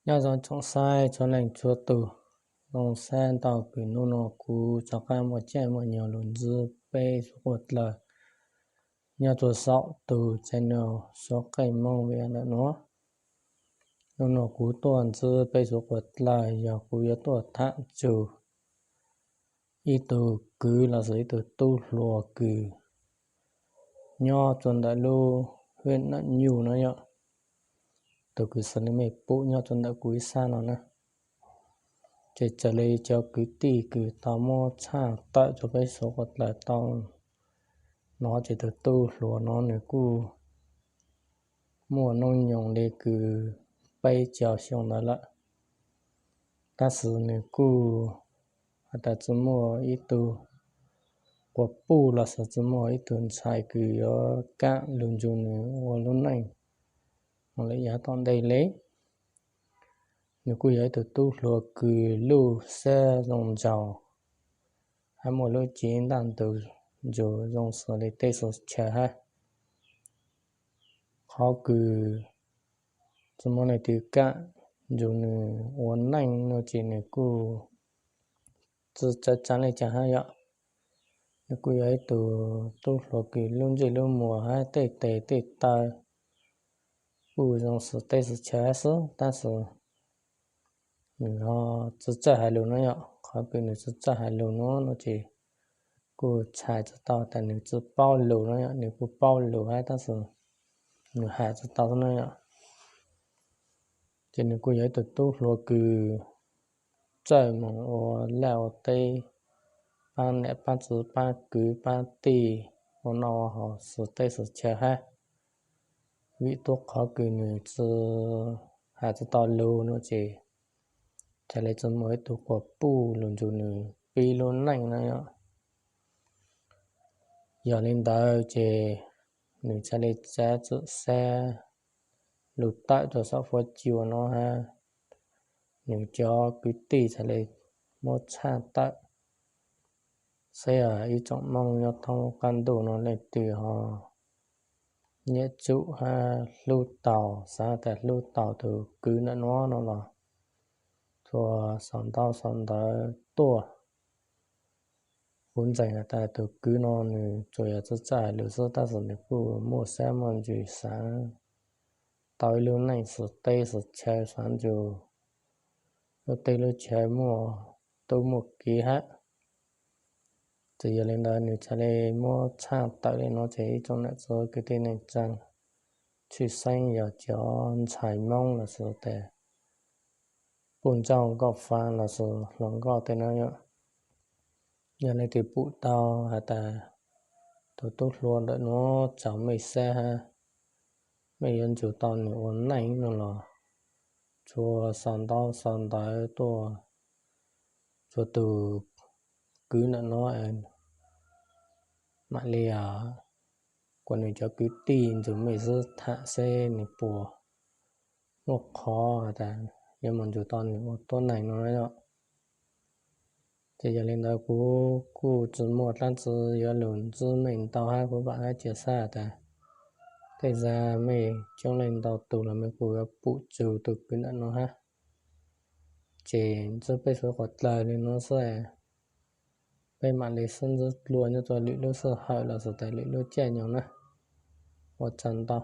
Nyob zoo tsoom saib txhua leej txhua tus, zoo sab ntau kws hnub no kuv rov qab muaj caij muaj nyoog lug ntsib peb suav quas dlawg nyob rua saum tus channel Suav Qeej Hmoob Viaj ntawm nuav. Hnub no kuv tuaj ntsib peb suav quas dlawg yog kuv yuav tuaj tham txug ib tug kwv los sis ib tug tub hluas kws nyob rua ntawm lub hwj Nam Nyuj no yom. Tug kws xws le mej pum nyob rua ntawm kuv ib sab no na. Ces raws le cov kwv tij kws tau muab tshaj tawm rua peb suav quas dlawg tau nov ces tug tub hluas no nws kuj muaj noob nyoog le kws peb caug xyoo ntawd lawm. Tab sis nws kuj has tas tsi muaj ib tug quas puj los sis tsi muaj ib tug ntxhais kws yuav kaam lug nrug nws ua lub neej moog le yav tom ntej le. Nws kuj yog ib tug tub hluas kws luj sab zoo ntsaus, hab muaj lub cev ntaj ntug ntsug zoo xws le teb xws chaw hab. Qhov kws tsi muaj leej twg kaam nrug nws ua neej no ces nws kuj tsi txawv tsav le caag hab yom. Nws kuj yog ib tug tub hluas kws lub ntsej lub muag hab tej tes tej taw kuj zoo xws teb xws chaw hab xwb, tab sis nws ho tsi txawj hais lus no yom. Qhov kws nws tsi txawj hais lus no no ces kuj txhais tsi tau tas nws tsi paub lus no yom, nws kuj paub lus hab tab sis nws has tsi tau xwb no yom. Ces nws kuj yog ib tug tub hluas kws txawj moog ua laj ua teb, paab nam paab txiv paab kwv paab tij ua noj ua haus xws teb xws chaw hab. Vim tub qhov kws nws tsi has tsi tau lus no ces txhais le tsi muaj ib tug quas puj lug nrug nws pib lub neej no yom. Yog le ntawd ces nws txhais le txav txim sab lug tawm rua saum fuab cua no hab. Nws cov kwv tij txhais le muab tshaj tawm saib ib tsoom Moob nyob thoob qab ntuj no leej twg ho nyiam tsum hab hlub taus, xaav tas hlub taus tug kwv ntawm nuav no los txhua sau ntaub sau ntawv tuaj. Kuv ntseeg has tas tug kwv no nws tsuas yog txawj txawj hais lus xwb tab sis nws kuj muaj sab muaj ntsws xaav tau ib lub neej xws teb xws chaw, xaav nrug lub teb lub chaw muaj tub muaj kiv hab. Ces yog le ntawd nws txhais le muab tshaj tawm le no ces ib tsoom nam txiv kwv tij neej tsaa, tshwj xeeb yog cov ntxhais Moob los sis tas puj nrauj nkauj fa los sis hluas nkauj tej no yom. Yog leej twg pum tau has tas tug tub hluas ntawm nuav txaus mej sab hab, mej yuav nrug tau nws ua neej no los txhua sau ntaub sau ntawv tuaj rua tug kwv ntawm nuav, mam li kuas nws cov kwv tij nrug mej xub tham seb nws puas muaj qhov has tas yuav moog nrug tau nws ua tuab neeg no yom. Ces yog le ntawd kuv kuj tsi muaj dlaab tsi yuav lug ntsib mej ntau hab, kuv vaam hab cia sab has tas tej zag mej coob leej ntau tug los mej kuj yuav pum txug tug kwv ntawm nuav hab. Ces ntsib peb suav quas dlawg le nuav xwb, peb mam li sib ntsib dlua nyob rua lwm lub sij hawm los sis tas lwm lub caij nyoog na. Ua tsaug ntau.